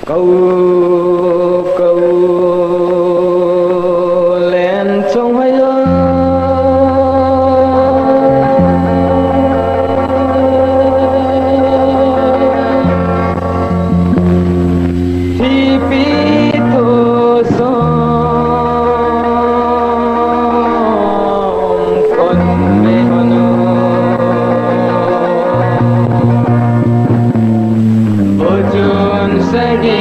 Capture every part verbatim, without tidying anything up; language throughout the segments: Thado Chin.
Kau, kau, len chong hai lo. Thipi to som kon me hono. Bujun sagi,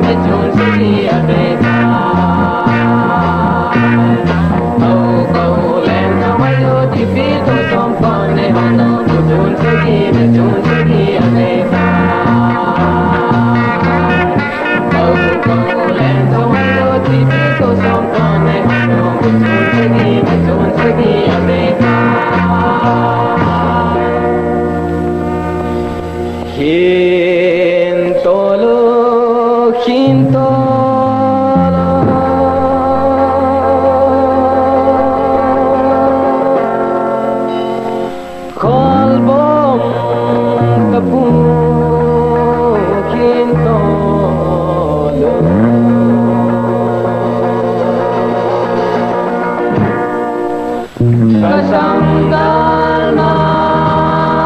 mejun sagi, abei tai. Khin tolo, khin tolo. Kholbom tapu khin tolo. Kasang galna umlo e.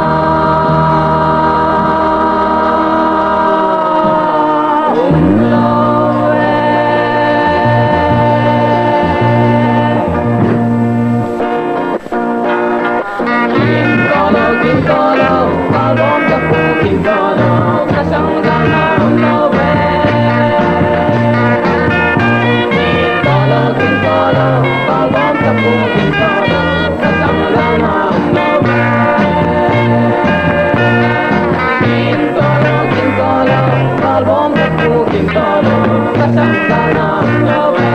Kintolo, kintolo, kalbom tapu kintolo, kasang galna umlo e. Kintolo, kintolo, kalbom tapu kintolo, kasang galna umlo e. Kintolo, kintolo, kalbom tapu kintolo, kasang galna umlo e.